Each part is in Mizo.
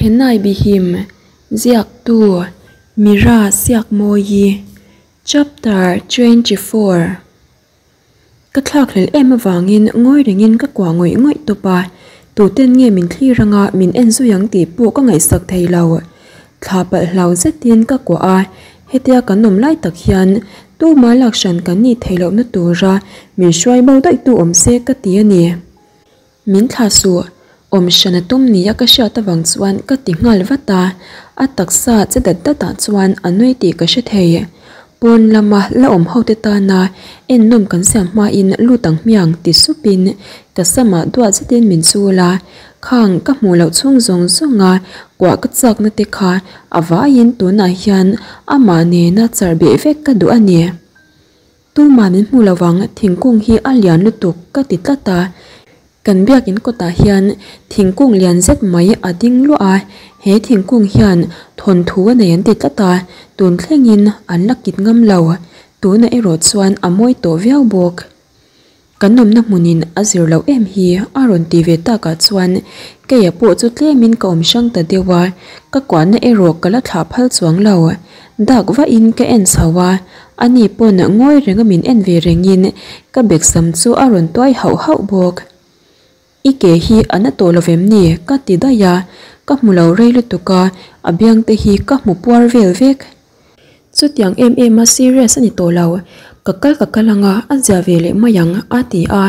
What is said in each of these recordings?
Chennai Bihim, Ziaktu, Mira Siakmawi, Chapter 24. Ka thlakhlelh em avangin ngawi rengin ka kuah ngawih ngawih tawp a, tuten nge min thlir anga min en zui ang tih pawh ka ngaihsak thei lo. Thla palh hlau zetin ka kuah a, hetia kan awm lai tak hian tuma lak hran kan nih theih lohna tura min hruai bo daih tu awm se ka ti a ni. Min thlah suh, awm hran a tum nia ka hriat avang chuan ka ti nghal vat a, a taksa che dat dat ah chuan a nui tih ka hre thei. Pawn lama la awm ho te tana ennawm kan siam hmain lut ang hmiang ti supin ka samah duat zetin min chul a, khang ka hmuh loh chhung zawng zawnga kuah ka chakna te kha a vaiin tunah hian amah nena char beh vek ka duh a ni. Tumah min hmu lovang, thingkung hi a lian lutuk ka ti tlat a. Kan biakin kawtah hian thingkung lian zet mai a ding luah a, he thingkung hian thawnthu a nei an ti tlat a, tun thlengin an la kit ngam lo. Tunah erawh chuan a mawi tawh viau bawk. Kan awmna hmunin a zir loh em hi a rawn ti ve takah chuan keia pawh chu tlemin ka awm hrang ta deuh a, ka kuahna erawh ka la thlah phal chuang lo. Dak vahin ka en chho a, ani pawn ngawi renga min en ve rengin ka bek sam chu a rawn tuai hauh hauh bawk. I ke hi a na tawh lo vem ni? ka ti daih a, ka hmu lo rei lutuk a, a biang te hi ka hmu puar vel vek. Chutiang em em a serious a ni tawh lo, ka kal ka kal anga a zia ve leh mai ang a ti a,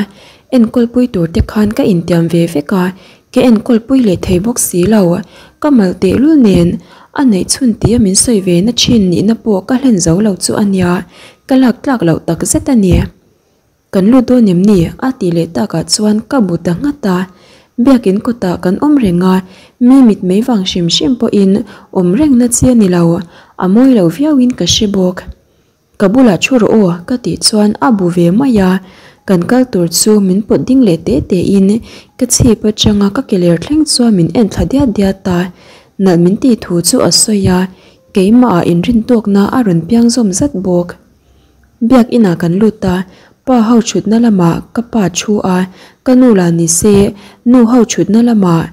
enkawl pui tur te khan ka intiam ve vek a, ka enkawl pui leh thei bawk si lo, ka mal tehlul nen a neih chhun tih a min sawi ve na thin nihna pawh ka hlen zo lo chu a nia, ka lak tlak loh tak zet a ni. Kan lut dawn em ni? a tih leh takah chuan ka bu ta nghat a. Biakin kawtah kan awm reng a, mi mit mei vang hrim hrim pawhin awm rengna chi a ni lo, a mawi lo viauin ka hre bawk. Ka bulah thu rawh aw ka tih chuan a bu ve mai a, kan kal tur chu min pawt ding leh te tein ka chhip atanga ka ke ler thleng chuan min en thla diat diat a, nalh min tih thu chu a sawi a, keimahah inrintawkna a rawn piang zawm zat bawk. Biak inah kan lut a, pa ho thutna lamah ka pa thu a, ka nu lah ni se nu ho thutna lamah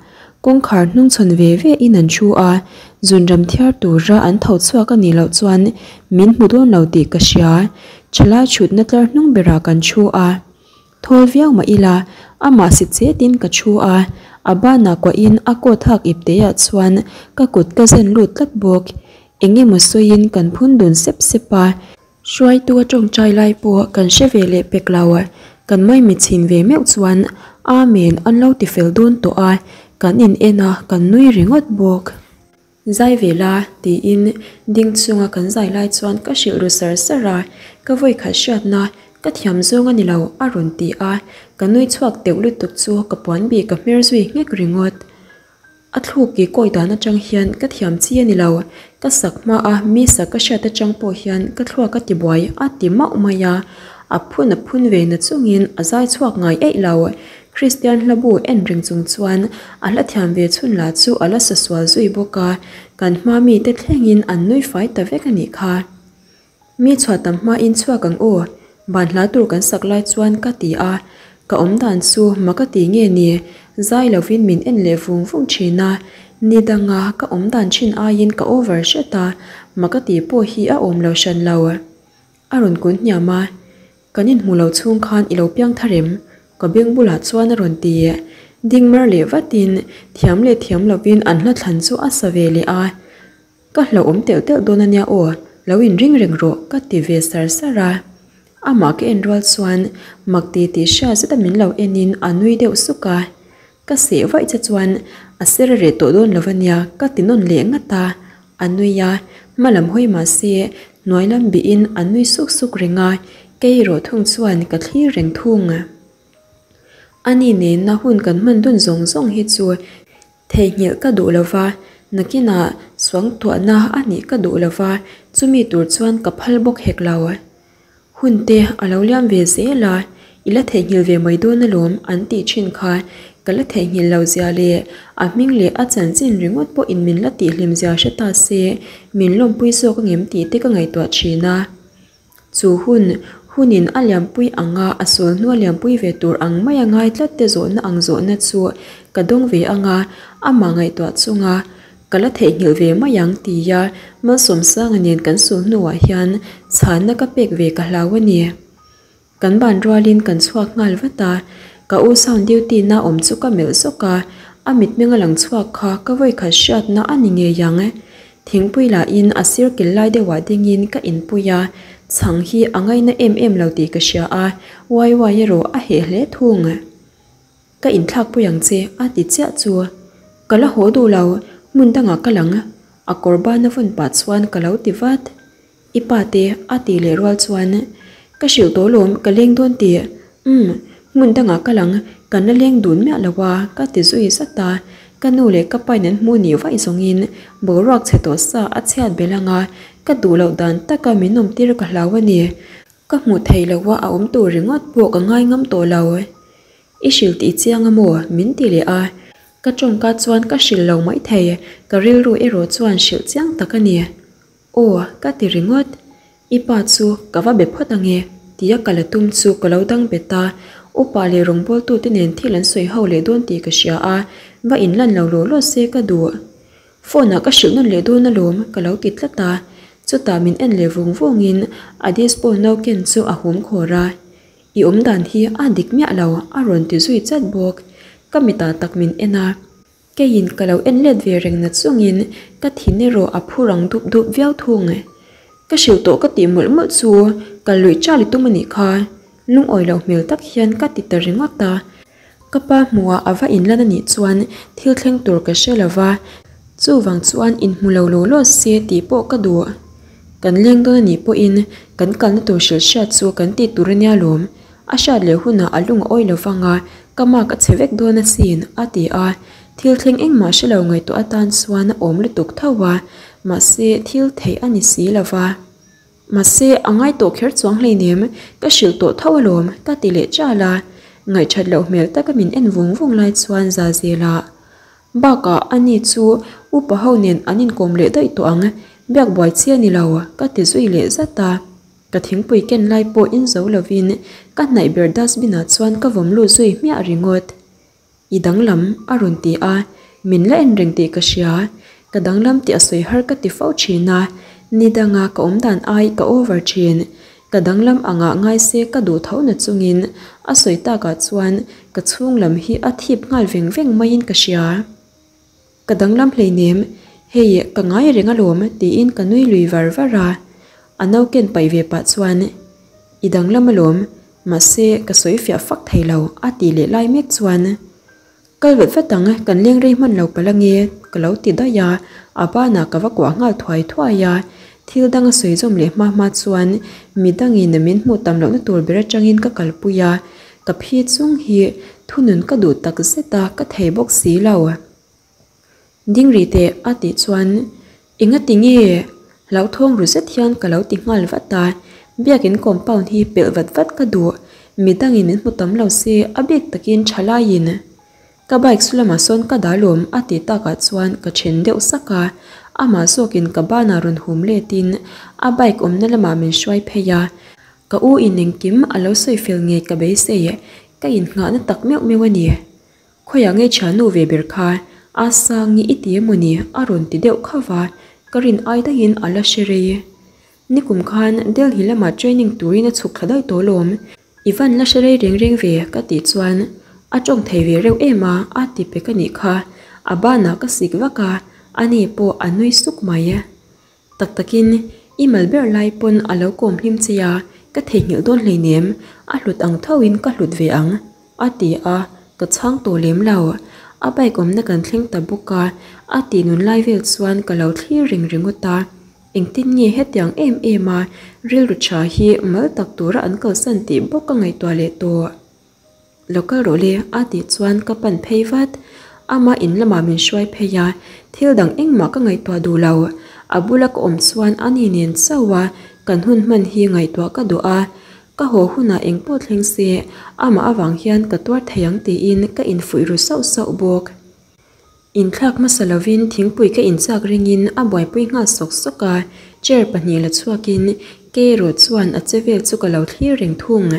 kawngkhar hnungchhawn ve ve in an thu a, zunram thiar tura an tho chhuak a nih loh chuan min hmu dawn lo tih ka hria, thalai thutna tlar hnung berah kan thu a. Thawl viau mah ila, amah si chetin ka thu a, a banah kuahin a coat hak ipteah chuan ka kut ka zen lut tlat bawk. Eng emaw sawiin kan phun dun sep sep a. Hruaitu a tawngtai lai pawh kan hre ve leh pek lo. Kan maimi chhin ve meuh chuan Amen an lo ti fel dawn tawh a, kan in en a, kan nui ringawt bawk. Zai ve la, tiin ding chunga kan zai lai chuan ka hrilh ru sar sar a, ka vawi khat hriatna ka thiam zawng a ni lo a rawn ti a, ka nui chhuak teuh lutuk chu ka puan bik ka hmer zui nghek ringawt. A thluk ki kawi dan atang hian ka thiam chi a ni lo, ka sak hma a mi sak ka hriat atang pawh hian ka thluak a ti buai a ti mauh mai a, a phun a phun ve na chungin a zai chhuak ngai eih lo. Kristian hlabu en reng chung chuan a hla thiam ve chhun lah chu a la sa sual zui bawk a, kan hma mite thlengin an nui fai ta vek a nih kha. Mi chhuah tam hmain chhuak ang aw, ban hla tur kan sak lai chuan ka ti a, ka awm dan chu ma ka ti nge ni, zai lovin min en leh vung vung thin a, ni danga ka awm dan thin aiin ka over hret a, ma ka tih pawh hi a awm lo hran lo. A rawn kun hniam a, Kan inhmu lo chhung khan i lo piang thar em? Ka beng bulah chuan a rawn ti. Ding mar leh vatin thiam leh thiam lovin an hla thlan chu a sa ve leh a. Ka hlauhawm telh telh dawn a nia aw, lo inring reng rawh ka ti ve sar sar a. Amah ka en rual chuan mak ti tih hria zeta min lo enin a nui deuh suk a. Ka seh vaih che chuan a ser a reh tawh dawn lo a nia ka ti nawn leh ngat a. A nui a, hma lam hawi mah se hnuai lam bihin a nui suk suk reng a, kei erawh thung chuan ka thlir reng thung. Ani nena hun kan hman dun zawng zawng hi chu theihnghilh ka duh lo va, nakinah suangtuahna a nih ka duh lo va, chumi tur chuan ka phal bawk hek lo. Hun te a lo liam ve zel a, i la theihnghilh ve mai dawn alawm an tih thin kha ka la theihnghilh lo zia leh a hming leh a chanchin ringawt pawhin min la tihhlim zia hre ta se min lawmpui zawk angem tih te ka ngaihtuah thin a. Chu hun, hunin a liampui anga a sawl hnu a liampui ve tur ang mai a ngai tlat te zawhna ang zawhna chu ka dawng ve anga amah ngaihtuah chunga. Ka la theihnghilh ve mai ang tia Malsawmsanga nen kan sul hnuah hian chhanna ka pek ve ka hlau a ni. Kan ban rualin kan chhuak nghal vat a, ka u sound duty na awm chu ka melh zawk a, a mitmeng a lang chhuak kha ka vawikhat hriatna a ni ngei ang. Thingpui lahin a sir kil lai deuhah dingin ka inpui a, chhang hi a ngaina em em lo tih ka hria a, wai wai erawh a heh hle thung. Ka inthlakpui ang che a ti chiah chu. Ka la haw duh lo, hmun dangah ka lang. A kawr ban a vawn pah chuan ka lo ti vat. I pa te a tih leh rual chuan ka hrilh tawh lawm ka leng dawn tih. Umm, hmun dangah ka lang, kan la leng dun miah lo a ka ti zui zat a. Ka nu leh ka pain an hmu nih vaih zawngin boruak chhe tawh sa a chhiat belh ang a, ka duh loh dan taka min awmtir ka hlau a ni. Ka hmuh theih loh a a awm tur ringawt pawh ka ngai ngam tawh lo. I hrilh tih chiang a maw? min ti leh a. Ka tawngka chuan ka hrilh lo maithei, ka rilru erawh chuan hrilh chiang tak a ni. Aw, ka ti ringawt. I pa chu ka va be phawt ange, tia ka la tum chu ka lo dang bet a. Upa leh rawngbawltute nen thil an sawi ho leh dawn tih ka hria a, va inlan lo law law se ka duh. Phone ah ka hrilh nawn leh dawn alawm, ka lo ti tlat a. Chutah min en leh vung vungin a dispo no ken chu a hum khawr a. I awm dan hi a dik miah lo, a rawn ti zui chat bawk. Ka mitah tak min en a. Keiin ka lo en let ve reng na chungin ka thin erawh a phu rang dup dup viau thung. Ka hrilh tawh ka tih mawlh mawlh chu kal luih chal i tum a nih kha. Lungawi loh hmel tak hian ka ti ta ringawt a. Ka pa hmuhah a va inlan a nih chuan thil thleng tur ka hre lo va, chuvang chuan inhmu lo law law se tih pawh ka duh. Kan leng dawn a nih pawhin kan kalna tur hrilh hriat chu kan tih tur a nia lawm. A hriat leh hunah a lung a awi lo vang a, ka mark a chhe vek dawn asin, a ti a. Thil thleng engmah hre lo ngaihtuah atan chuan a awm lutuk tho a, mahse thil theih a ni si lo va. Mahse a ngai tawh kher chuang hleinem, ka hrilh tawh tho alawm, ka ti leh chal a. Ngaihṭhat loh hmel taka min en vung vung lai chuan za zel a. Bakah ani chu upa ho nen an inkawm leh daih tawh ang, biak buai chi a ni lo, ka ti zui leh zat a. Ka thingpui ken lai pawh in zo lovin ka hnaih ber dustbin ah chuan ka vawm lut zui hmiah ringawt. I danglam a rawn ti a, min la en reng tih ka hria. Ka danglam tih a sawi har ka ti fo thin a, ni danga ka awm dan ai ka over thin. Ka danglam angah ngai se ka duh tho na chungin a sawi takah chuan ka chhung lam hi a thip nghal veng veng maiin ka hria. Ka danglam hleinem, hei ka ngai reng alawm tiin ka nui lui var var a. A no ken paih ve pah chuan, I danglam alawm, mahse ka sawi fiah fak thei lo a tih leh lai mek chuan, Kal vat vat ang, kan leng rei hman lo palh ange ka lo ti daih a, a banah ka va kuah nghal thuai thuai a. Thil dang a sawi zawm leh hma hma chuan midangin min hmuh tam lohna tur ber atangin ka kalpui a, Ka phi chung hi thunun ka duh tak zet a, ka thei bawk si lo. Ding rih teh a tih chuan enga ti nge hlauthawng ru zet hian ka lo ti nghal vat a, biakin compound hi pelh vat vat ka duh, midangin min hmu tam lo se a bik takin thalaiin ka bike chu lamah sawn ka dah lawm a tih takah chuan ka then deuh sak a, amah zawkin ka banah rawn hum letin a bike awmna lamah min hruai phei a. Ka u in engkim a lo sawi fel ngei ka beisei, ka innghahna tak meuh meuh a ni. Khawiah ngei thiannu ve ber kha a sangi i ti emaw ni a rawn ti deuh khauh va, ka rin ai daihin a la hre rei. Nikum khan Delhi lamah training turin a chhuk thla daih tawh alawm, i van la hre rei reng reng ve ka tih chuan a tawng thei ve reuh em a, a ti pek a nih kha, a banah ka sik vak a, ani pawh a nui suk mai. Tak takin, i mal ber lai pawn a lo kawm hlim che a, ka theihnghilh dawn hleinem, a hlut ang thoin ka hlut ve ang, a ti a, ka chhang tawh lem lo. A bike awmna kan thleng ta bawk a, a tih nun lai vel chuan ka lo thlir reng ringawt a. Engtin nge hetiang em em a rilru tha hi mal tak tura an kalsan tih bawk ka ngaihtuah leh tawh. Lo kal rawh le a tih chuan ka pan phei vat. Ama in lamah min hruai phei a, thil dang engmah ka ngaihtuah duh lo. A bula ka awm chuan ani nen chauh a, kan hun hman hi ngaihtuah ka duh a. Ka haw hunah engpawh thleng se, amah avang hian ka tuar thei ang tiin ka infuih ru sauh sauh bawk. Inthlak hmasa lovin thingpui ka inchak ringin a buaipui nghal sawk sawk a, chair pahnih la chhuakin Keiro chuan a che vel chu ka lo thlir reng thung.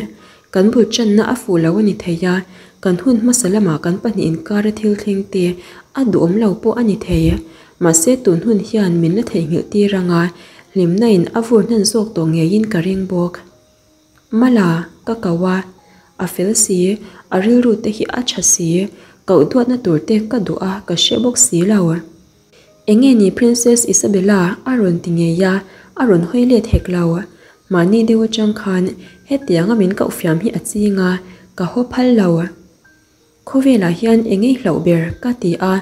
Kan bul channa a fuh lo a ni thei a, kan hun hmasa lamah kan pahnih inkara thil thleng te A duhawm lo pawh a ni thei. Mahse tun hun hian min la theihnghilh tir anga hlimna in a vur hnan zawk tawh ngeiin ka ring bawk. Mala, ka ko a, a fel si, a rilru te hi a tha si, koh duatna tur te ka duh a ka hre bawk si lo. Enge ni Princess Isabella a rawn ti ngei a, a rawn hawi let hek lo. Mahni deuh atang khan hetianga min koh fiam hi a ching a, ka haw phal lo. Khawvelah hian engei hlauh ber ka ti a,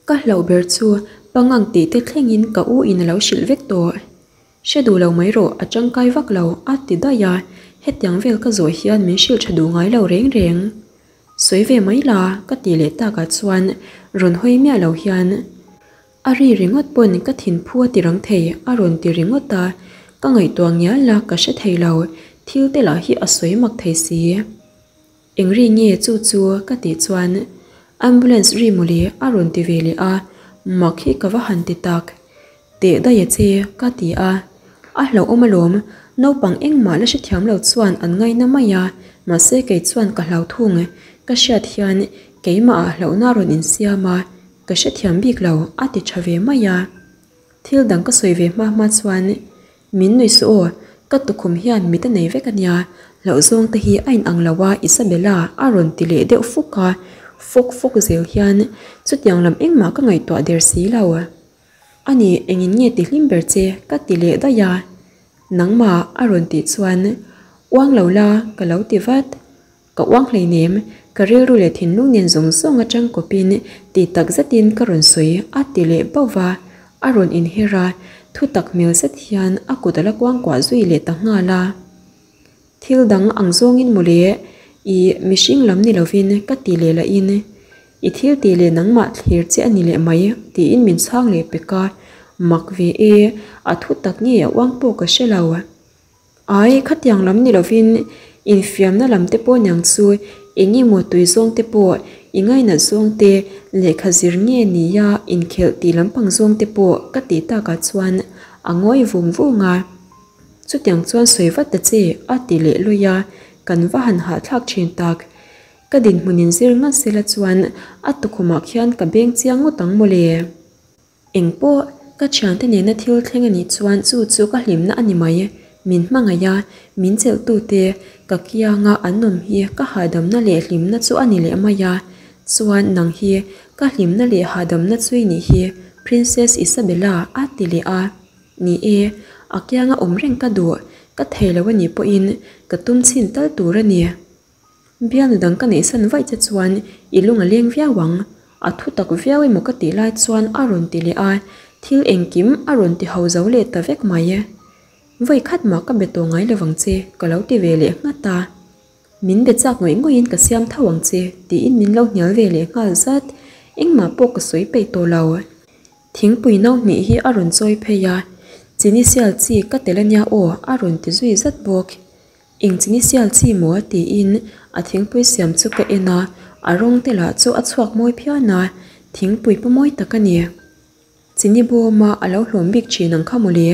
ka hlauh ber chu pangang tih te thlengin ka u in a lo hrilh vek tawh. Hre duh lo mai rawh, a tangkai vak lo, a ti daih a, hetiang vel ka zawh hian min hrilh tha duh ngai lo reng reng. Sawi ve mai la, ka ti leh takah chuan rawn hawi miah lo hian a ri ringawt pawn ka thinphu a ti rang thei, a rawn ti ringawt a, ka ngaihtuah ngial a ka hre thei lo, thil te lah hi a sawi mak thei si. Eng ri nge chu chu ka tih chuan ambulance ri mawle a rawn ti ve leh a, mak hi ka va han ti tak. Teh daih a che ka ti a, a hlauhawm alawm, naupang engmah la hrethiam lo chuan an ngaina mai a, mahse kei chuan ka hlau thung, ka hriat hian keimah ah hlauhna a rawn insiam a, ka hrethiam bik lo a ti tha ve mai a. Thil dang ka sawi ve hma hma chuan Min nuih suh aw, ka tukhum hian mit a nei vek a nia, hlauh zawng te hi a inang lo a Isabella a rawn ti leh deuh fuk a, fawk fawk zel hian chutiang lam engmah ka ngaihtuah der si lo. A ni, engin nge ti hlim ber che ka ti leh daih a, nangmah a rawn tih chuan uang lo la ka lo ti vat. Ka uang hleinem, ka rilru leh thinlung nen zawng zawng atang kawpin ti tak zetin ka rawn sawi a ti leh bauh va, a rawn inher a, thu tak hmel zet hian a kut a la kuangkuah zui leh ta nghal a. Thil dang ang zawngin mawle, i mihring lam ni lovin ka ti leh lahin, i thil tih leh nangmah thlir che a ni leh mai tiin min chhang leh pek a, mak ve e, a thu tak nge a uang pawh ka hre lo. Ai, khatiang lam ni lovin infiamna lam te pawh niang chu eng emaw tui zawng te pawh, i ngainat zawng te, lehkha zir nge nia inkhelh tih lampang zawng te pawh ka tih takah chuan a ngawi vung vung a. Chutiang chuan sawi vat ta che a ti leh luih a, kan va han hahthlak thin tak. Ka dinhmun inzir ngat sela chuan a tukhumah khian ka beng chiang ngawt ang mawle. Engpawh, ka thiante nena thil thleng a nih chuan chu chu ka hlimna a ni mai. Min hmangaih a, min chelhtute ka kianga an awm hi ka hahdamna leh hlimna chu a ni leh mai a. Chuan nang hi ka hlimna leh hahdamna chu i nih hi, Princess Isabella a ti leh a. Ni e, a kianga awm reng ka duh, ka thei lo a nih pawhin ka tum chhin tal tur a ni. Bialnu dang ka neihsan vaih che chuan i lung a leng viau ang, a thu tak viau emaw ka tih lai chuan a rawn ti leh a, thil engkim a rawn ti ho zo leh ta vek mai. Vawi khat mah ka be tawh ngai lovang che ka lo ti ve leh nghat a. Min be chak ngawih ngawih in ka siam tho ang che tiin min lo hnial ve leh nghal zat, engmah pawh ka sawi peih tawh lo. Thingpui no hnih hi a rawn chawi phei a, chini sial chi ka tel ania aw a rawn ti zui zat bawk. Eng chi ni sial chi maw? tiin a thingpui siam chu ka en a, a rawng te lah chu a chhuak mawi phian a, thingpui pu mawi tak a ni. Chini bawma a lo hlawm bik thin ang kha mawle,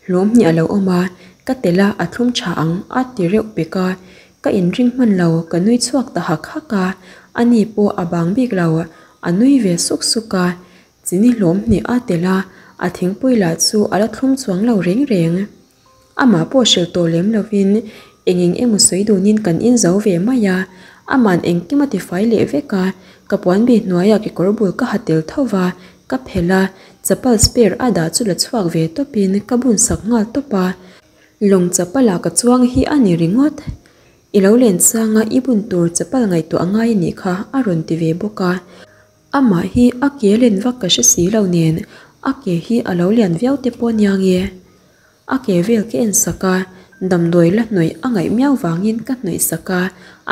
hlawm hnih a lo awm a, ka tel a, a thlum tha ang a ti reuh pek a, ka inring hman lo, ka nui chhuak ta hak hak a, ani pawh a bang bik lo, a nui ve suk suk a, chini hlawm hnih a tel a, a thingpui lah chu a la thlum chuang lo reng reng. Amah pawh hrilh tawh lem lovin eng eng emaw sawi dunin kan in zo ve mai a, ama'n engkim a tifai leh vek a, ka puan bih hnuaiah kekawr bul ka ha tel tho va, ka phelh a, chapal spare a dah chu la chhuak ve tawpin ka bun sak nghal tawp a, lawng chapal ah ka chuang hi a ni ringawt. I lo len changa i bun tur chapal ngaihtuah a ngai a nih kha a rawn ti ve bawk a. Amah hi a ke len vak ka hre si lo nen a ke hi a lo lian viau te pawh nia nge. A ke vel ka en sak a, damdawi la hnawih a ngaih miau vangin ka hnawih sak a,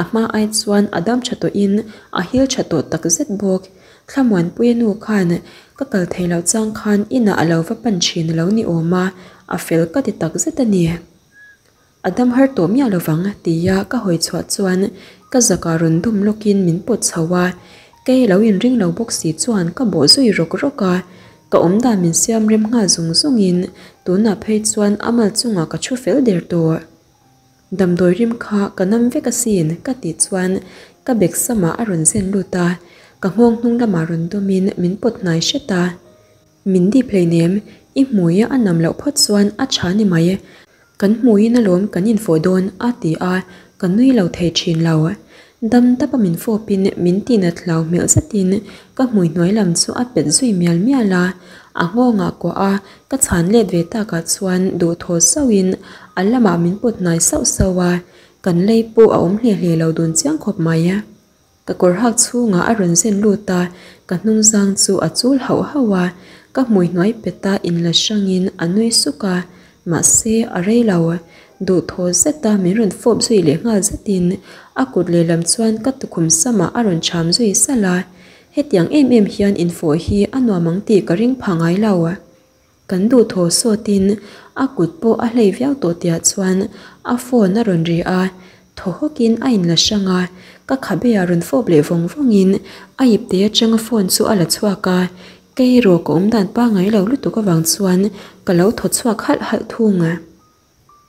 a hma ai chuan a dam tha tawhin a hil tha tawh tak zet bawk. Thlamuanpuia nu khan ka kal thei loh chang khan inah a lo va pan thin a lo ni awm a, a fel ka ti tak zet a ni. A dam har tawh miah lovang tia ka hawi chhuah chuan ka zakah rawn dum lawkin min pawt chho a, kei lo inring lo bawk si chuan ka bawh zui rawk rawk a, ka awmdan min siam rem nghal zung zungin tunah phei chuan a mal chungah ka thu fel der tawh. Damdawi rim kha ka nam vek asin ka tih chuan ka bag samah a rawn zen lut a, Ka nghawng hnung lamah rawn dawmin min pawt hnai hret a. Min dip hleinem, i hmui a nam loh phawt chuan a tha ni mai. Kan hmuiin alawm kan infawh dawn a ti a, ka nui lo thei thin lo. Dam dap a min fawpin min tihnat hlau hmelh zetin ka hmui hnuai lam chu a pet zui mial mial a. A nghawngah kuah a, ka chhan let ve takah chuan duhthaw sauhin a lamah min pawt hnai sauh sauh a, kan lei pawh a awm hle hle lo dun chiang khawp mai. Ka kawr hak chhungah a rawn zen lut a, ka hnungzang chu a chul hauh hauh a, ka hmui hnuai pet a inla hrangin a nui suk a, mahse a rei lo. Duhthaw zeta min rawn fawp zui leh nghal zetin a kut lehlam chuan ka tukhum samah a rawn cham zui salh a, hetiang em em hian infawh hi a nuam ang tih ka ring pha ngai lo. Kan duhthaw sawtin a kut pawh a hlei viau tawh tihah chuan a phone a rawn ri a, thaw hawkin a inla hrang a, ka khabeah rawn fawp leh vawng vawngin a ipte atanga phone chu a la chhuak a, kei erawh ka awmdan pangngai lo lutuk avang chuan ka lo thaw chhuak halh halh thung a.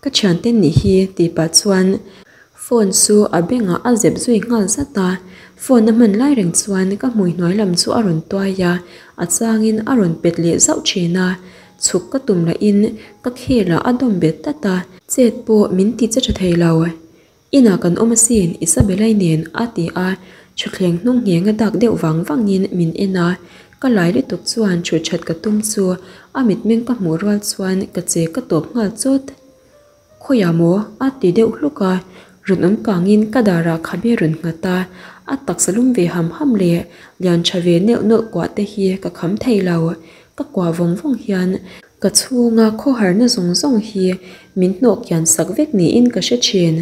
Ka thiante nih hi tih pah chuan phone chu a bengah a zep zui nghal zat a, phone a hman lai reng chuan ka hmui hnuai lam chu a rawn tuai a, a changin a rawn pet leh zauh thin a, chhuk ka tum lahin ka khelah a dawm bet tlat a, chet pawh min ti che tha thei lo. Inah kan awm asin Isabella-i nen a ti a, thutthleng hnung ngheng a dak deuh vang vangin min en a, ka lai lutuk chuan thut that ka tum chu a mitmeng ka hmuh rual chuan ka che ka tawp nghal chawt. Khawiah maw? a ti deuh hluk a, rawn awm kangin ka darah khabe rawn nghat a, a taksa lum ve ham ham leh lian tha ve neuh nawlh kuah te hi ka kham thei lo, ka kuah vawng vawng hian Ka chhunga khawharna zawng zawng hi min hnawh kian sak vek niin ka hre thin.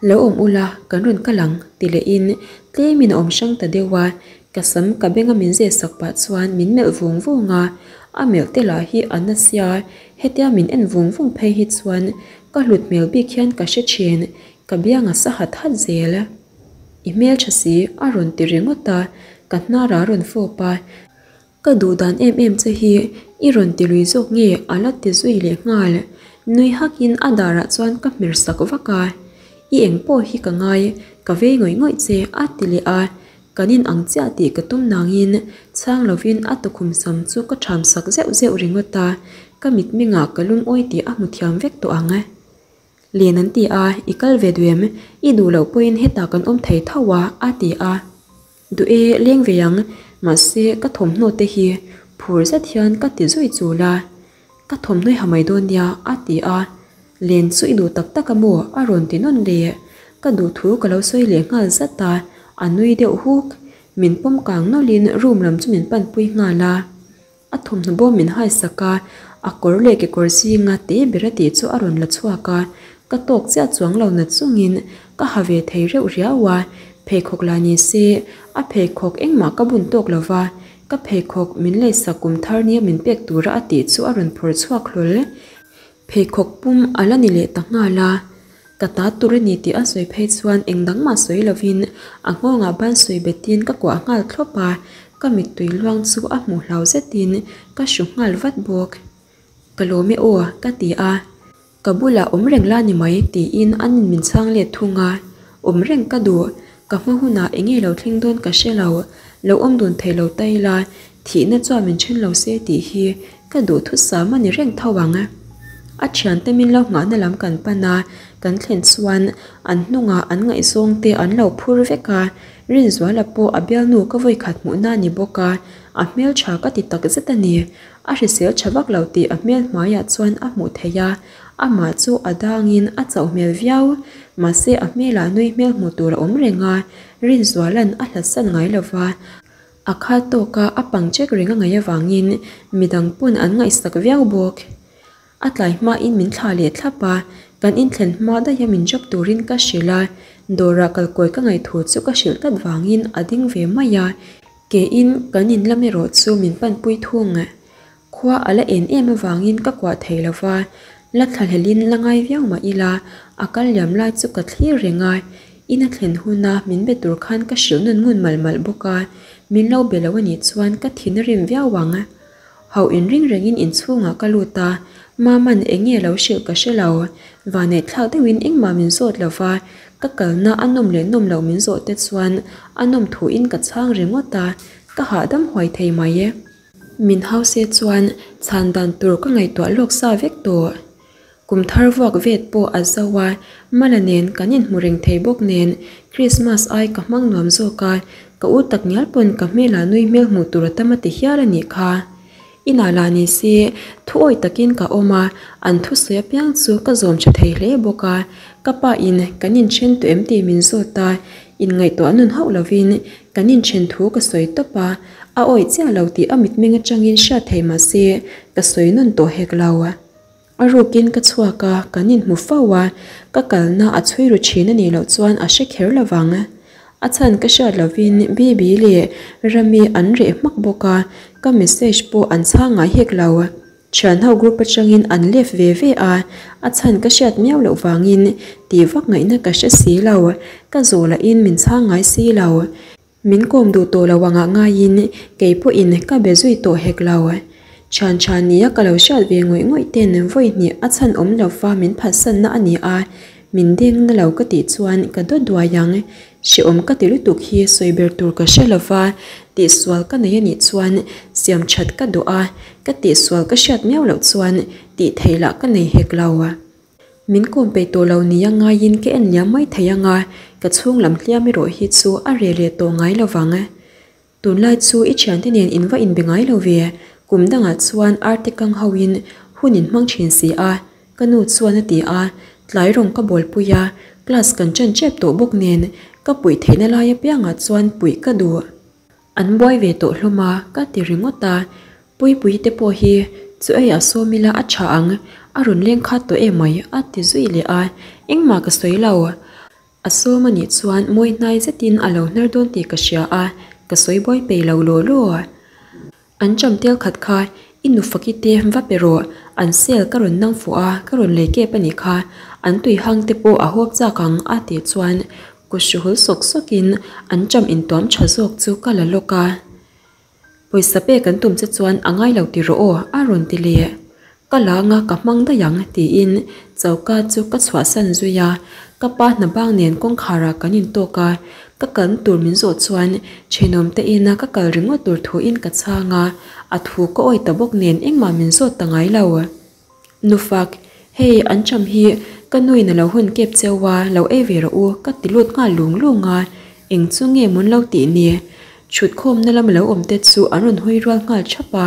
Lo awm ula, kan rawn kal ang, ti lehin tlemin a awm hrang ta deuh a, ka sam ka benga min zeh sak pah chuan min melh vung vung a, a melh te lah hi a na sia, hetia min en vung vung phei hi chuan ka hlut hmel bik hian ka hre thin, ka biang a sa hat hat zel. I hmeltha si, a rawn ti ringawt a, ka hnar a rawn fawp a. Ka duh dan em em che hi i rawn ti lui zawk nge a la ti zui leh nghal. Nui hakin a darah chuan ka hmer sak vak a. I eng pawh hi ka ngai, ka vei ngawih ngawih che a ti leh a. Kan in ang chiah tih ka tum nangin chhang lovin a tukhum sam chu ka ṭham sak zeuh zeuh ringawt a. Ka mitmengah ka lungawi tih a hmu thiam vek tawh ang. Len an ti a, i kal ve duh em? I duh loh pawhin hetah kan awm thei tho a a ti a. Duh e, leng ve ang, mahse ka thawmhnaw te hi phur zet hian ka ti zui chul a. Ka thawmhnaw i ha mai dawn nia, a ti a. Len chu i duh tak tak a maw? a rawn ti nawn leh. Ka duh thu ka lo sawi leh nghal zat a, a nui deuh huk. Min pawm kang nawlhin room lam chu min panpui nghal a. A thawmhnaw bawm min haisak a, a kawr leh kekawr zinga te ber a tih chu a rawn la chhuak a, ka tawk chiah chuang lo na chungin ka ha ve thei reuh riau a, pheikhawk la ni se a pheikhawk engmah ka bun tawk lo va, ka pheikhawk min leisak kum thar nia min pek tura a tih chu a rawn phawrh chhuak hlawl. Pheikhawk pum a la ni leh ta nghal a, ka ta tur a ni tih a sawi phei chuan eng dang mah sawi lovin a nghawngah ban sawi betin ka kuah nghal thlawp a, ka mittui luang chu a hmuh hlau zetin ka hru nghal vat bawk. Ka lawm e aw ka ti a, ka bulah awm reng la ni mai tiin an in min chhang let thung a, awm reng ka duh, ka hma hunah eng nge lo thleng dawn ka hre lo, lo awm dun thei lo ta ila Thihna chuan min then lo se tih hi ka duh thusam a ni reng tho ang. A thiante min lo nghahna lam kan pan a, kan thlen chuan an hnungah an ngaihzawng te an lo phur vek a, Rinzuala pawh a bialnu ka vawikhat hmuhna a ni bawk a, a hmeltha ka ti tak zet a ni. A hrisel tha vak lo tih a hmel hmaiah chuan a hmuh theih a, amah chu a dangin a chauh hmel viau. Mahse a hmelah nui hmel hmuh tur a awm reng a, Rinzuala'n a hlatsan ngai lova, A kha tawka a pang check reng a ngaih avangin midang pawn an ngaihsak viau bawk. A tlai hmain min thla leh thlap a, kan inthlen hma daiha min drop turin ka hrilh a, dawrah kalkawi ka ngaih thu chu ka hrilh tlat vangin a ding ve mai a, keiin kan in lam erawh chu min panpui thung. Khua a la en em avangin ka kuah thei lo va, la thlahlelin la ngai viau mah ila, a kal liam lai chu ka thlir reng a, in a thlen huna min be tur khan ka hrilh nawn ngun malh malh bawk a, min lo be lo a nih chuan ka thin a rim viau ang. Hauh inring rengin inchhungah ka lut a, Mama'n eng nge lo hrilh ka hre lo, vaneihthlak deuhin engmah min zawt lo va, Ka kalna a nawm leh nawm loh min zawh te chuan a nawm thuin ka chhang ringawt a, ka hahdam huai thei mai e. Min hause chuan chhan dan tur ka ngaihtuah lawk sa vek tawh. Kum thar vuak vet pawh a zo a, Mala nen kan inhmu reng thei bawk nen Krismas ai ka hmang nuam zawk a, ka u tak ngial pawn ka hmelah nui hmel hmuh tur a tam a ti hial a nih kha. Inah lah ni se thu awih takin ka awm a, an thusawi apiang chu ka zawm tha thei hle bawk a. Ka pa in kan inthen tawh em tih min zawt a, inngaihtuah nun hauh lovin kan inthen thu ka sawi tawp a, a awih chiah lo tih a mitmeng atangin hriat theih mah se ka sawi nun tawh hek lo. A rukin ka chhuak a, kan inhmu fo a, ka kalna a chhui ru thin a nih loh chuan a hre kher lo vang. A chhan ka hriat lovin Bibi leh Rami an reh hmak bawk a, ka message pawh an chhang ngai hek lo. Thianho group atangin an left ve ve a, a chhan ka hriat miau loh vangin tih vak ngaihna ka hre si lo, ka zawh lahin min chhang ngai si lo. Min kawm duh tawh lo angah ngaiin kei pawhin ka be zui tawh hek lo. Thian tha nia ka lo hriat ve ngawih ngawih ten vawi hnih a chhan awm lova min phatsanna a ni a, min deng na lo ka tih chuan ka dawt duai ang. Hrehawm ka ti lutuk hi sawi ber tur ka hre lova, tihsual ka nei a nih chuan siam that ka duh a, ka tihsual ka hriat miau loh chuan tih theih lah ka nei hek lo. Min kawm peih tawh lo nia ngaiin ka en liam mai thei ang a, ka chhung lam hliam erawh hi chu a reh leh tawh ngai lo vang. Tunlai chu i thiante nen in va inbe ngai lo ve, kum dangah chuan arte kang hoin hun in hmang thin si a, ka nu chuan a ti a, tlai rawng ka bawlpui a, class kan ṭan ṭep tawh bawk nen ka puih theihna lai apiangah chuan puih ka duh. An buai ve tawh hlawm a, ka ti ringawt a, Puipui te pawh hi chu ei a sawm ila a tha ang, a rawn leng khat tawh emai a ti zui leh a, engmah ka sawi lo. A sawm a nih chuan mawi hnai zetin a lo hnar dawn tih ka hria a, ka sawi buai peih lo law law. An cham tel khat kha i nu faki te va pe rawh, an sel ka rawn nang fuh a, ka rawn lei kep a nih kha, an tui hang te pawh a hawp chak ang a tih chuan kut hruhul sawk sawkin an cham intuam tha zawk chu ka la lawk a. Pawisa pek an tum che chuan a ngai lo ti rawh aw a rawn ti leh. Ka la anga ka hmang daih ang tiin choka chu ka chhuahsan zui a, ka pa hna bang nen kawngkharah kan intawk a, ka kalna tur min zawh chuan thenawm te ina ka kal ringawt tur thuin ka chhang a, a thu ka awi ta bawk nen engmah min zawt ta ngai lo. Nufak, hei an cham hi ka nuin a lo hun kep cheu a, lo ei ve rawh u ka ti lut nghal lung lung a, eng chu nge mun lo tih ni? Chhutkhawmna lama lo awm te chu an rawn hawi rual nghal thap a,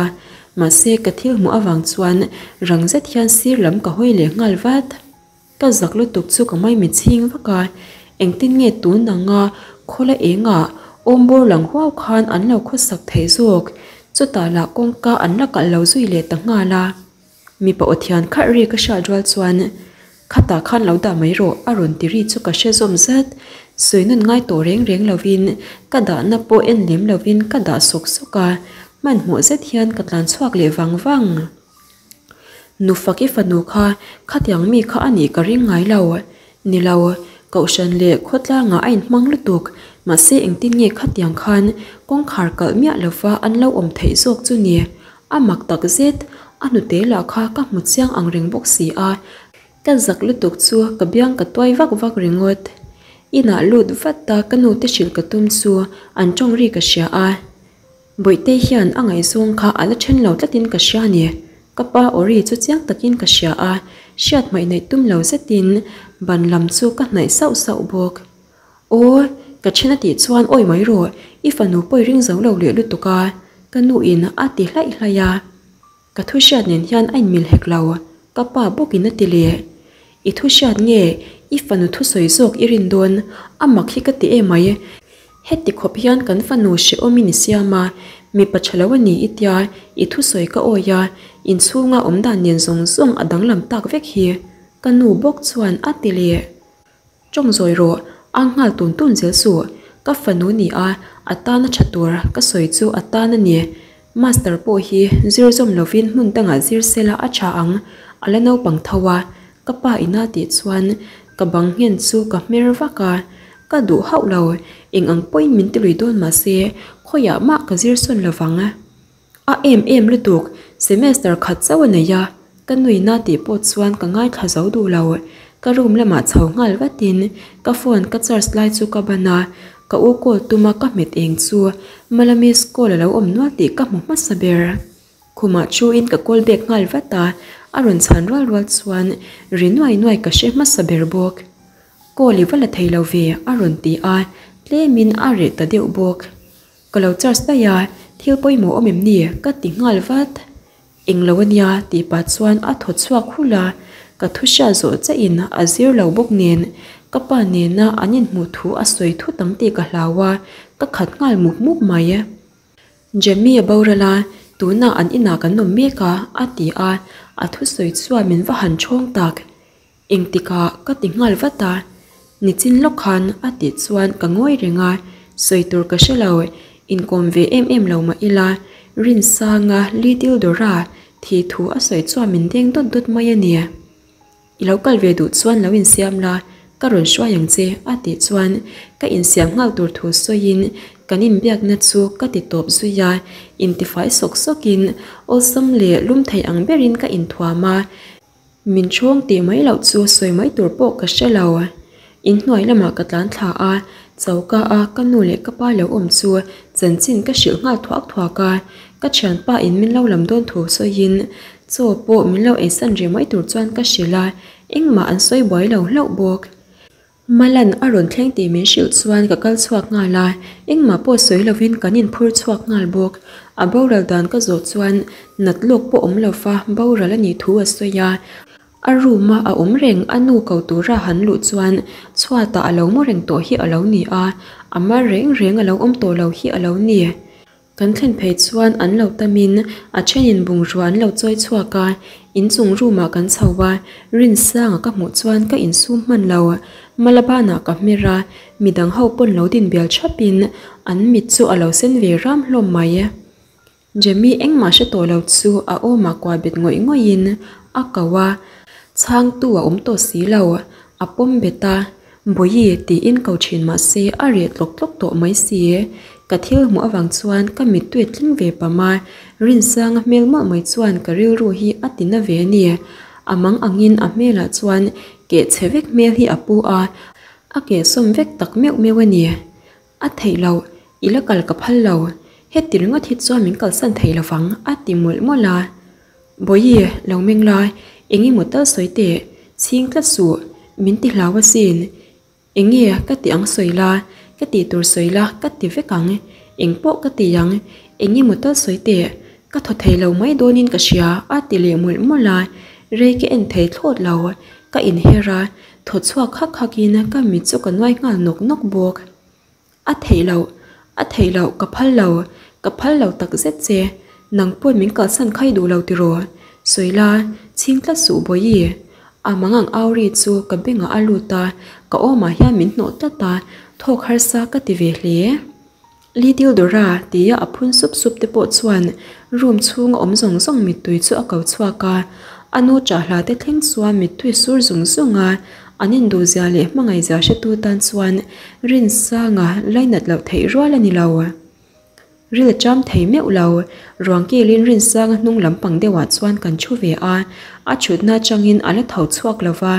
mahse ka thil hmuh avang chuan rang zet hian sir lam ka hawi leh nghal vat. Ka zak lutuk chu ka mai mitchhing vak a, engtin nge tun anga khawla engah awmbawr lang huau khan an lo khawsak theih zawk, chutah lah kawngka an la kalh lo zui leh ta nghal a. Mipa aw thian kharh ri ka hriat rual chuan khatah khan lo dah mai rawh a rawn ti ri chu ka hre zawm zat. Sawi nun ngai tawh reng reng lovin ka dahna pawh en lem lovin ka dah sawk sawk a, hmanhmawh zet hian ka tlan chhuak leh vang vang. Nufak i fanu kha khatiang mi kha a nih ka ring ngai lo. Ni lo, Kohhran leh khawtlangah a inhmang lutuk, mahse engtin nge khatiang khan kawngkhar kalh miah lova an lo awm theih zawk chu ni? A mak tak zet, a hnute lah kha ka hmu chiang ang reng bawk si a, ka zak lutuk chu ka biang ka tuai vak vak ringawt. Inah lut vat a ka nute hrilh ka tum chu an tawng ri ka hria a. Bawihtei hian a ngaihzawng kha a la then lo tlatin ka hria a ni. Ka pa awri chu chiang takin ka hria a, hriat hmaih neih tum lo zetin ban lam chu ka hnaih sauh sauh bawk. Aw, ka then a tih chuan awi mai rawh, i fanu pawi ring zo lo leh lutuk a, ka nu in a ti hlaih hlaih a. Ka thu hriat nen hian a inmil hek lo, ka pa bawkin a ti leh. I thu hriat nge i fanu thusawi zawk i rin dawn, a mak hi ka ti emai. Heti khawp hian kan fanu hrehawmin i siam a, mipa tha lo a ni i tia, i thusawi ka awi a, inchhunga awm dan nen zawng zawng a danglam tak vek hi, ka nu bawk chuan a ti leh. Tawng zawi rawh, ang nghal tun tun zel suh. Ka fanu ni a, a tan a tha tur ka sawi chu a tan a ni. Master pawh hi zir zawm lovin hmun dangah zir sela a tha ang, a la naupang tho a. Ka pa ina tih chuan ka bang nghen chu ka hmer vak a, ka duh hauh lo, eng ang pawhin min tilui dawn mah se khawiah mah ka zir sawn lovang. A em em lutuk, semester khat chauh a nei a, ka nuina tih pawh chuan ka ngaithla zo duh lo. Ka room lamah chho nghal vatin ka phone ka charge lai chu ka ban a, ka u call tuma ka hmet eng chu Mala miss call a lo awm nual tih ka hmu hmasa ber. Khumah thuin ka call back nghal vat a, a rawn chhan rual rual chuan ri nuai nuai ka hre hmasa ber bawk. Call i va la thei lo ve a rawn ti a, tlemin a reh ta deuh bawk. Ka lo charge daih a, thil pawimawh awm em ni? ka ti nghal vat. Englo a nia tih pah chuan a thaw chhuak hulh a, ka thu hriat zawh chiahin a zir lo bawk nen ka pa nena an inhmuh thu a sawi thut ang tih ka hlau a, ka khat nghal mup mup mai. Jamie a boral a, tunah an inah kan awm mek a, a ti a, a thusawi chuan min va han chhawng tak. Engtikah ka ti nghal vat a, nichin lawk khan a tih chuan ka ngawi reng a, sawi tur ka hre lo, inkawm ve em em lo mah ila, Rinsanga Little Dora thih thu a sawi chuan min deng dawt dawt mai a ni. I lo kal ve duh chuan lo insiam la, ka rawn hruai ang che a tih chuan ka insiam nghal tur thu sawiin kan inbiakna chu ka ti tawp zui a, intifai sawk sawkin awlsam leh lum thei ang berin ka inthuam a. Min chhawng tih mai loh chu sawi mai tur pawh ka hre lo. Inhnuai lamah ka tlan thla a, choka a ka nu leh ka pa lo awm chu chanchin ka hrilh nghal thuak thuak a, ka thianpa in min lo lam dawn thu sawiin chaw pawh min lo eisan rih mai tur chuan ka hrilh a, engmah an sawi buai lo hlauh bawk. Malan a rawn thleng tih min hrilh chuan ka kal chhuak nghal a, engmah pawh sawi lovin kan inphur chhuak nghal bawk. A boral dan ka zawh chuan nat lawk pawh awm lova boral a nih thu a sawi a. A room a a awm reng a nu ko tura han luh chuan chhuatah a lo mu reng tawh hi a lo ni a, a mar reng reng a lo awm tawh lo hi a lo ni. Kan thlen phei chuan an lo tamin a thenin bungrua an lo chawi chhuak a, inchung room ah kan chho a, Rinsanga ka hmuh chuan ka insum hman lo. Malabanah ka hmer a, midang ho pawn lo din bial thapin an mit chu a lo sen ve ram hlawm mai. Jamie engmah hre tawh lo chu a awmah kuah bet ngawih ngawihin a ko a, chhangtu a awm tawh si lo, a pawm bet a, Bawihi tiin ko thin mah se a reh tlawk tlawk tawh mai si. Ka thil hmuh avang chuan ka mittui a tling ve pam a, Rinsanga hmel mawlh mai chuan ka rilru hi a ti na ve a ni. A mang angin a hmelah chuan keh chhe vek hmel hi a pu a, a kehsawm vek tak meuh meuh a ni. A theih loh, i la kal ka phal lo. Heti ringawt hi chuan min kalsan thei lovang a ti mawlh mawlh a. Bawihi, lo meng la, eng emaw tal sawi teh, chhing tlat suh, min ti hlau asin. Eng nge ka ti ang sawi la, ka tih tur sawi la ka ti vek ang, eng pawh ka ti ang, eng emaw tal sawi teh, ka thaw thei lo mai dawnin ka hria a ti leh mawlh mawlh a, rei ka en thei thlawt lo, ka inher a, thaw chhuak hak hakin ka mit chu ka nuai nghal nawk nawk bawk. A theih loh, a theih loh, ka phal lo, ka phal lo tak zet che, nang pawn min kalsan khai duh lo tiraw? Sawi la, chhing tlat suh Bawihi. A mangang au ri chu ka bengah a lut a, ka awmah hian min hnawh tlat a, thawk harsa ka ti ve hle. Little Dora tia a phun sup sup te pawh chuan room chhunga awm zawng zawng mittui chu a ko chhuak a, a nu chahla te thleng chuan mittui sur zung zung a, an induhzia leh hmangaihzia hretu tan chuan Rinsanga lainat loh theih rual a ni lo. Ril a cham thei meuh lo, ruang kilin Rinsanga hnung lampang deuhah chuan kan thu ve a, a thutna atangin a la tho chhuak lo va,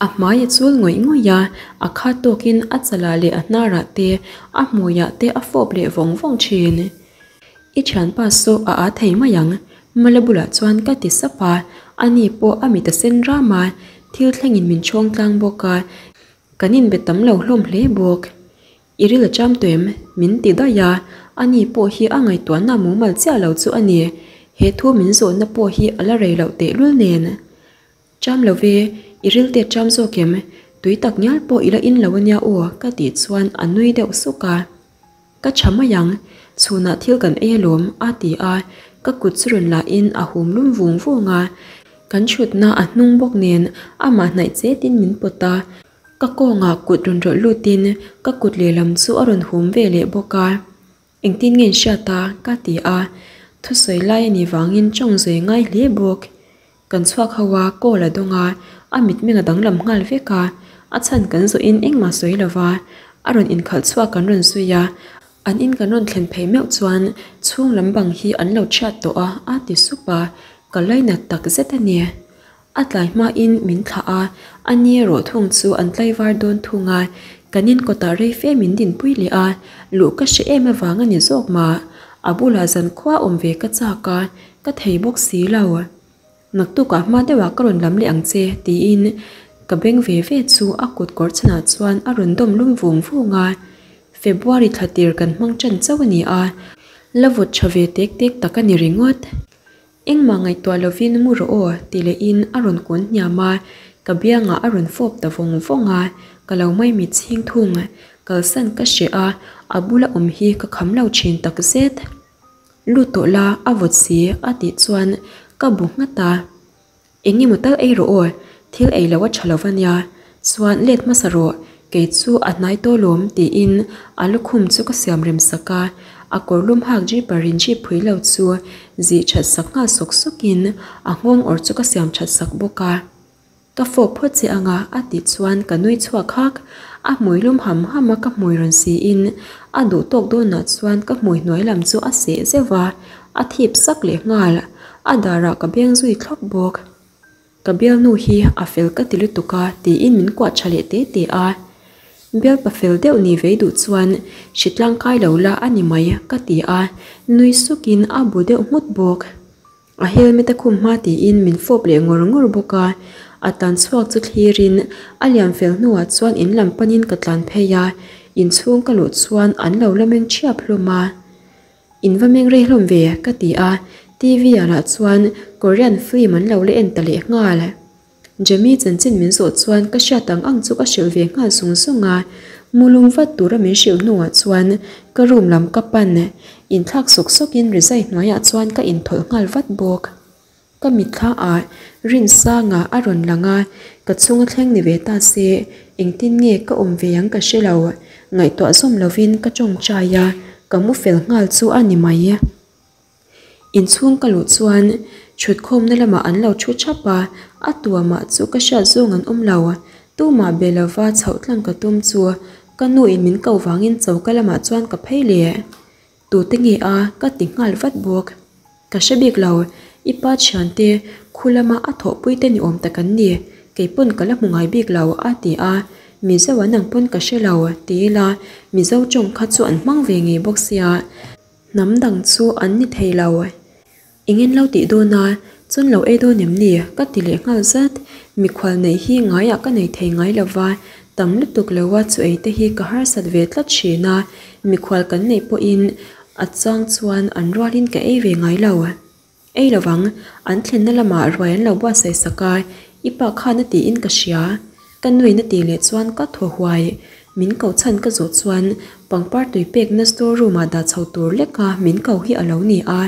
A hmai a chul ngawih ngawih a, a khat tawkin a chalah leh a hnarah te, a hmuiah te a fawp leh vawng vawng thin. I thianpa saw a aa thei mai ang, Mala bulah chuan ka ti sap a, ani pawh a mit a sen ram a, thil thlengin min chhawng tlang bawk a, kan inbe tam lo hlawm hle bawk. I ril a cham tawh em? Min ti daih a, ani pawh hi a ngaihtuahna mumal chiah lo chu a ni. He thu min zawhna pawh hi a la rei loh tehlul nen. Cham lo ve, i ril te cham zawk em? Tui tak ngial pawh i la in lo ania aw ka tih chuan a nui deuh suk a. Ka tha mai ang, chhunah thil kan ei alawm a ti a, ka kut chu rawn lahin a hum lum vung vung a. Kan chhutna a hnung bawk nen amah hnaih chetin min pawt a, ka kawngah kut rawn rawlh lutin ka kut lehlam chu a rawn hum ve leh bawk a. Engtin nge in hriat a? ka ti a, thusawi lai a nih vangin tawng zui ngai hle bawk. Kan chhuak ho a, call a dawng a, a mitmeng a danglam nghal vek a, a chhan kan zawhin engmah sawi lo va, a rawn inkhalh chhuak kan rawn zui a, an in kan rawn thlen phei meuh chuan chhung lam bang hi an lo chhiat tawh a, a ti sup a, ka lainat tak zet a ni. A tlai hmain min thlah a, a ni erawh thung chu an tlaivar dawn thung a, kan in kawtah rei fe min dinpui leh a, luh ka hre em avang a ni zawk mah. A bulah zankhua awm ve ka chak a, ka thei bawk si lo. Naktukah hma deuhah ka rawn lam leh ang che tiin ka beng ve ve chu a kut kawr chhanah chuan a rawn dawm lum vung vung a. February thla tir kan hmang ṭan chauh a ni a, la vawt ṭha ve tek tek tak a ni ringawt. Engmah ngaihtuah lovin mu rawh aw ti lehin a rawn kun hniam a, ka biangah a rawn fawp ta vawng vawng a, ka lo maimit chhing thung. Kalsan ka hreh a, a bula awm hi ka kham lo ṭhin takzet. Lut tawh la, a vawt si a tih chuan ka bu nghat a. Eng emaw tal ei rawh aw, thil ei lo a tha lo va nia. Chuan let hmasa rawh, kei chu a hnai tawh lawm tiin a lukhum chu ka siam rem sak a. A kawr lum hak jeeper in jeep phui lo chu zih that sak nghal sawk sawk in a nghawng awr chu ka siam that sak bawk a. Ka fawk phawt che anga a tih chuan ka nui chhuak hak. A hmui lum ham ham a ka hmui rawn siin a duh tawk dawnah chuan ka hmui hnuai lam chu a seh zeuh a, a thip sak leh nghal. A darah ka beng zui thlawp bawk. Ka bialnu hi a fel ka ti lutuk a tiin min kuah tha leh te te a. Bialpa fel deuh ni vei duh chuan hritlang kai lo la a ni mai ka ti a, nui sukin a bu deuh nghut bawk. A helmet a khum hma tiin min fawp leh ngawr ngawr bawk a, a tlan chhuak chu thlirin a liam fel hnuah chuan in lam panin ka tlan phei a, inchhung ka luh chuan an lo la meng ṭhiap hlawm a. In va meng rei hlawm ve ka ti a, TV ah lah chuan Korean film an lo la en ta leh nghal. Jamie chanchin min zawh chuan ka hriat ang ang chu ka hrilh ve nghal zung zung a, mulum vat tura min hrilh hnuah chuan ka room lam ka pan inthlak sawk sawkin rizai hnuaiah chuan ka inthawlh nghal vat bawk. Ka mitthla ah Rinsanga a rawn lang a, ka chhunga thleng ni ve ta se engtin nge ka awm ve ang ka hre lo, ngaihtuah zawm lovin ka tawngtai a, ka mu fel nghal chu a ni mai. Inchhung ka luh chuan thutkhawmna lamah an lo thu thap a, a tuamah chu ka hriat zawng an awm lo. Tumah be lova chhoh tlang ka tum chu ka nu in min ko vangin choka lamah chuan ka phei leh. Tute nge a? ka ti nghal vat bawk. Ka hre bik lo, i pa thiante khu lama a thawhpui te ni awm tak an ni, kei pawn ka la hmu ngai bik lo a ti a, Mizo an ang pawn ka hre lo ti ila Mizo tawng kha chu an hmang ve ngei bawk sia. Hnam dang chu an ni thei lo. Engin lo tih dawn a, chun lo ei dawn em ni? ka ti leh nghal zat. Mikhual neih hi ngaiah ka nei thei ngai lo va, tam lutuk lo a chu ei te hi ka harsat ve tlat thin a, mikhual kan neih pawhin a chang chuan an rualin ka ei ve ngai lo. Ei lovang, an thlenna lamah ruai an lo buatsaih sak a, i pa khan a tiin ka hria. Ka nuin a tih leh chuan ka thaw huai. Min ko chhan ka zawh chuan pangpar tui pekna store room ah dah chho tur leka min ko hi a lo ni a.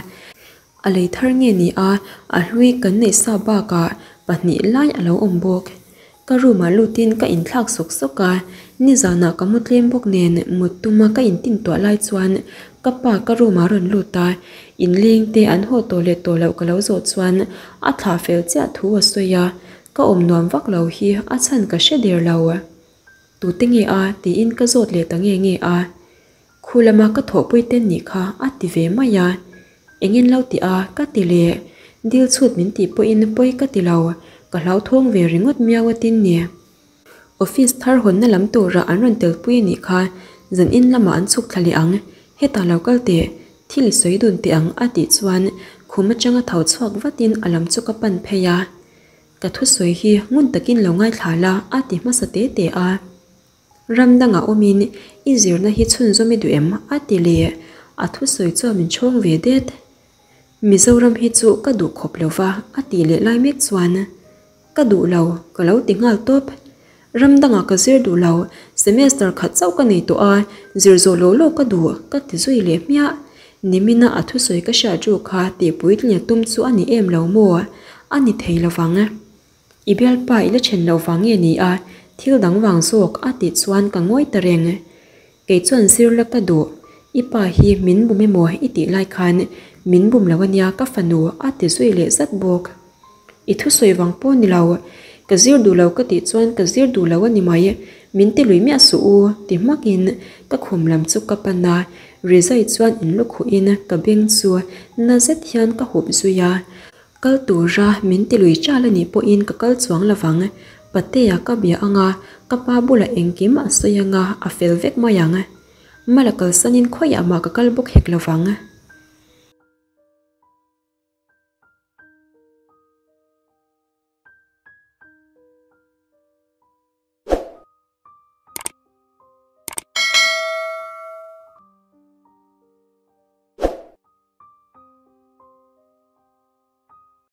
A lei thar nge ni a, a hlui kan neih sa bakah pahnih lai a lo awm bawk. Ka room ah lutin ka inthlak sawk sawk a, nizanah ka mu tlem bawk nen mut tuma ka intin tuah lai chuan ka pa ka room ah rawn lut a, inleng te an haw tawh leh tawh loh ka lo zawh chuan a thlah fel chiah thu a sawi a, ka awm nuam vak lo hi a chhan ka hre der lo. Tute nge a? tiin ka zawt leh ta nge nge a. Khu lama ka thawhpui ten nih kha a ti ve mai a. Engin lo ti a ka ti leh. Dil chhut min tih pawhin pawi ka ti lo, ka hlauthawng ve ringawt miau a tin ni. Office thar hawnna lam tura an rawn telpui a nih kha zan in lamah an chhuk thla leh ang, hetah lo kal teh, thil i sawi dun teh ang a tih chuan khum atanga tho chhuak vatin a lam chu ka pan phei a. Ka thusawi hi ngun takin lo ngaithla la a ti hmasa te te a. Ram dangah awmin i zirna hi chhunzawm i duh em? a ti leh. A thusawi chuan min chhawng ve det. Mizoram hi chu ka duh khawp lo va a tih leh lai mek chuan Ka duh lo, ka lo ti nghal tawp. Ram dangah ka zir duh lo, semester khat chauh ka nei tawh a, zir zawh lawh lawh ka duh, ka ti zui leh hmiah. Nimina a thusawi ka hriat ru kha tihpuitling a tum chu a ni em lo maw? A ni thei lovang. I bialpa i la then loh vang nge ni a, thil dang vang zawk a tih chuan ka ngawi ta reng. Kei chuan zir la ka duh, i pa hi min bum emaw i tih lai khan min bum lo ania ka fanu a ti zui leh zat bawk. I thusawi vang pawh ni lo, ka zir duh lo ka tih chuan ka zir duh lo a ni mai, min ti lui miah suh u ti hmakin ka khum lam chu ka pan a, rizai chuan in lukhuhin ka beng chu na zet hian ka hup zui a. Kal tura min ti lui ṭal a nih pawhin ka kal chuang lovang. Patea ka bia anga, ka pa bulah engkim a sawi anga, a fel vek mai ang. Mala kalsanin khawiah mah ka kal bawk hek lovang.